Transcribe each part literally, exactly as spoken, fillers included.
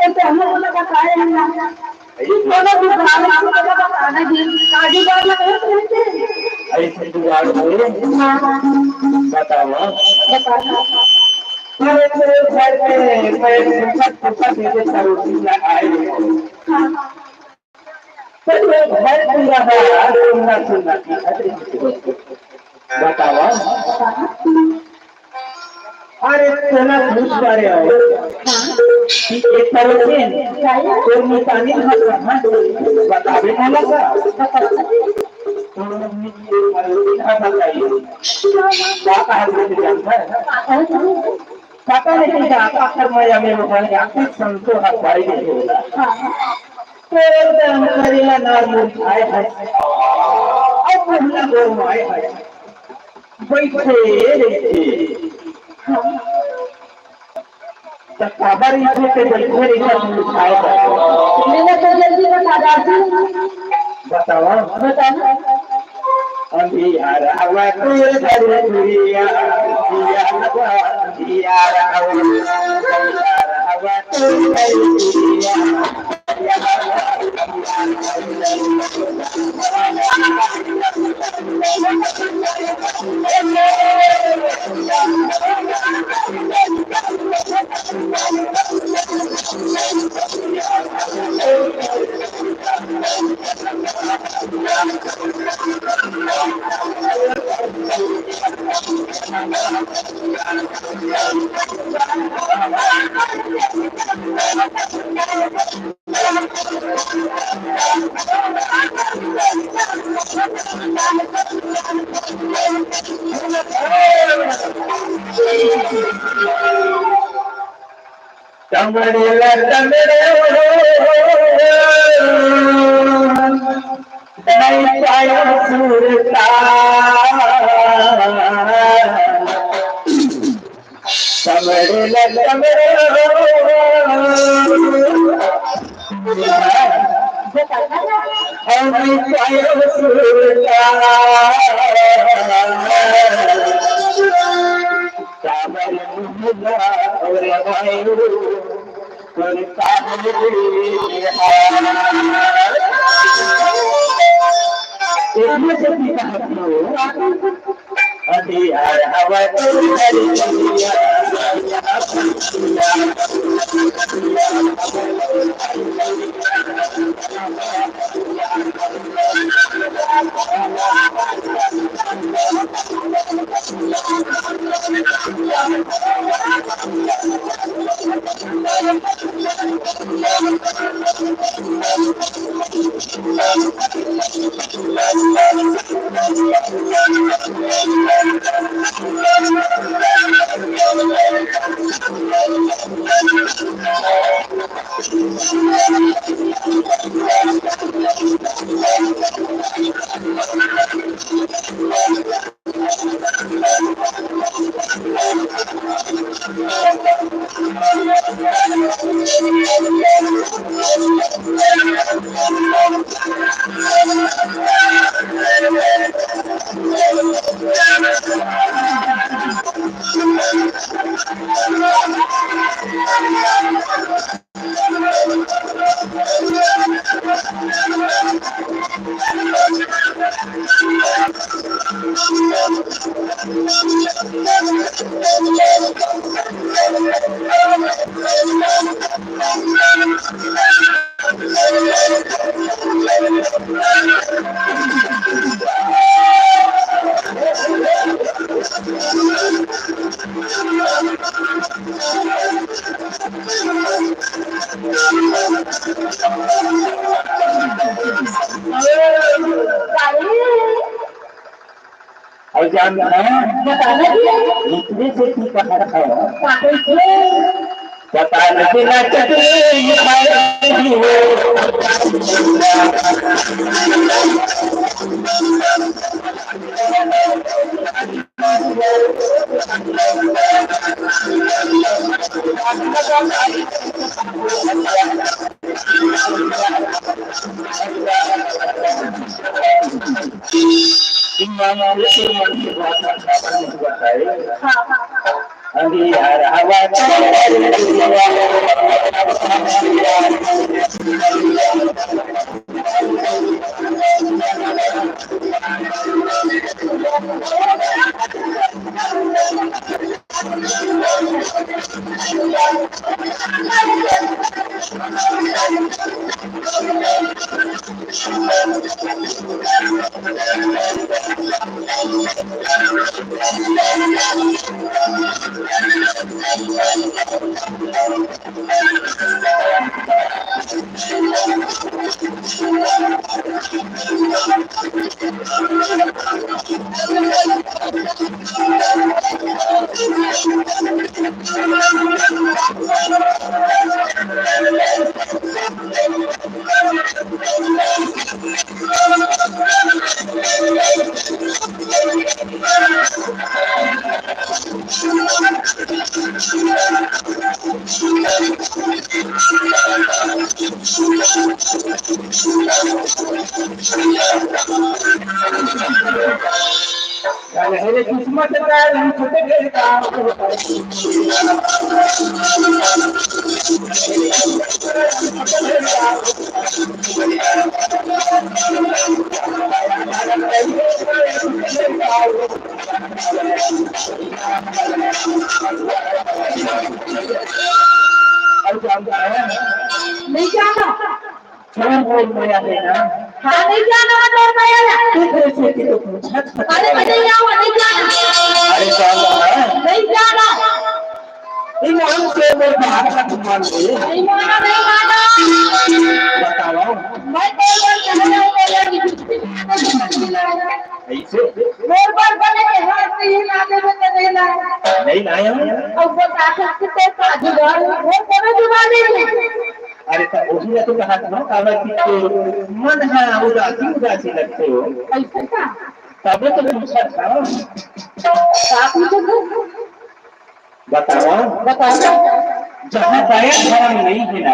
तो हम लोग का काय है ना? ये कोनो भी काम आप लोग का बताना जी, काजू बार में कौन कौन से? ऐसे जुगाड़ होए। हाँ। बताओ। बताओ। अरे, तेरे घर पे मैं सुखा सुखा दे दे, पड़ोसी ना आए। हाँ। तो ये घर पूरा बड़ा सुन्ना सुन्ना दिखत रहिथे। बतावा। अरे, तोला पूछ बारे हो कि एक पड़ोसिन तोर मितानी घर कहाँ हे? बताबे मोला का? तोर मितानी घर बताइए। का कहा तुझे जानता है? पता नहीं का आखिर में हमें वो बन गया, कुछ संतो हाथ भाई के होला। हाँ। तो एकदम करेला नार मुरझाए है। अब महिला गरमाए है। बैठे रहिथे। हाँ। त काबर इथे के बैठे रहिथे मुरझाए है? मेरा तो जल्दी बता दादी। बतावा। बतावा। अंधियार हवा तोर घर दुरिया, अंधियार हवा, अंधियार हवा, अंधियार हवा तोर घर दुरिया। टंगड़े ला टंगड़े ओ, नहीं पायो सुरता। अउ जानत हस, बताना जी। इतने से तू कहत हस। का कहिथे? पता नहीं ना चटनी खाई हो। अरे किस्मत का रंग फुट गया। अउ जानत हस? नहीं जानंव। चोर मोर मया हे ना। हाँ, नहीं जानंव, चोर मया हे ना। तेकरे सेती तो पूछत हंव। अरे, मैं नहीं जानंव, नहीं जानंव। अरे, जानत हस? नहीं जानंव। ये नाम से मोर बात का तुम मान ले। नहीं मानंव, नहीं मानंव। बताओ। मैं तो ये कहना चाहता हूँ, ये किसी की आदत नहीं है। कैसे? मोर बर बने के हाथ से ही ला देवे तो नहीं लाय। नहीं लाय हंव। अब वो ताकत के तो का जुगाड़, वो कोनो जुगाड़ नहीं है। अरे, त ओही ला तो कहत हंव, काबर कि तोर मन ह उदासी उदासी लगथे। अइसे का? तभे तो पूछत हंव। का पूछत हस? बताओ, बताओ। जहाँ दया धर्म नहीं है ना,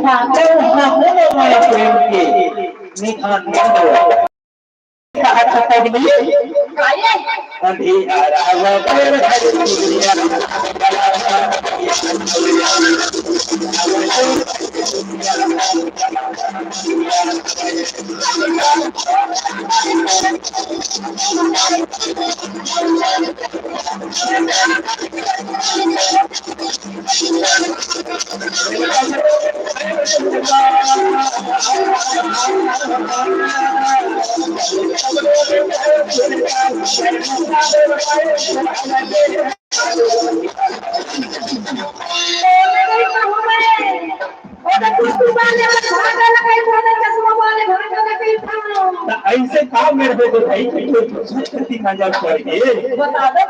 हाँ। तो वहाँ बोलो माया प्रेम के निधान नहीं हो। अच्छा, पगली। अंधेरा रावा पर हर दुनिया। त ऐसे का मेरे को तो भाई कि कोई दूसरे के तीन हजार पड़ गए। बता दो।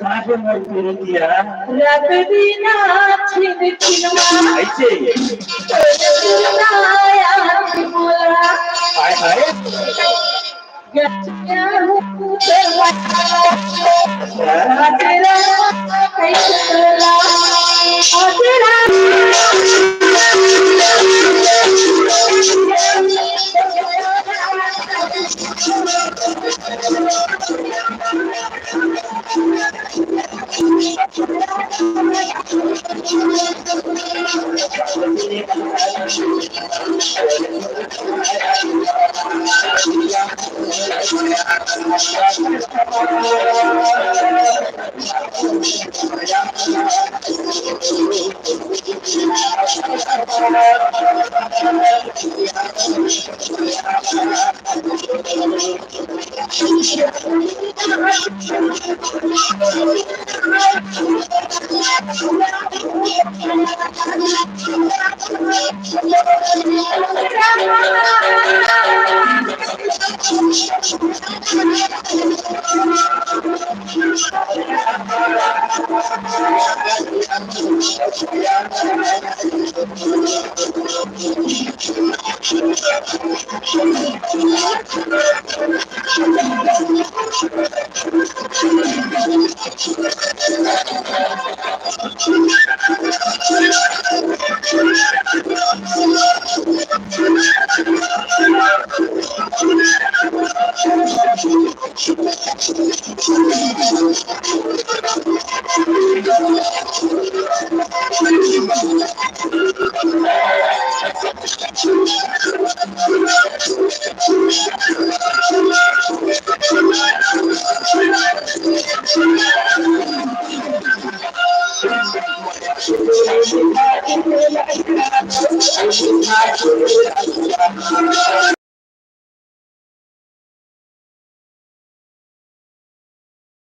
काहे मोर पीरतिया? रात दिन छिन छिन मा। ऐसे। तोर बिना याद मोला। हाय, हाय। गया हूँ तेरा। अच्छा। तेरा कैसे तेरा? तेरा।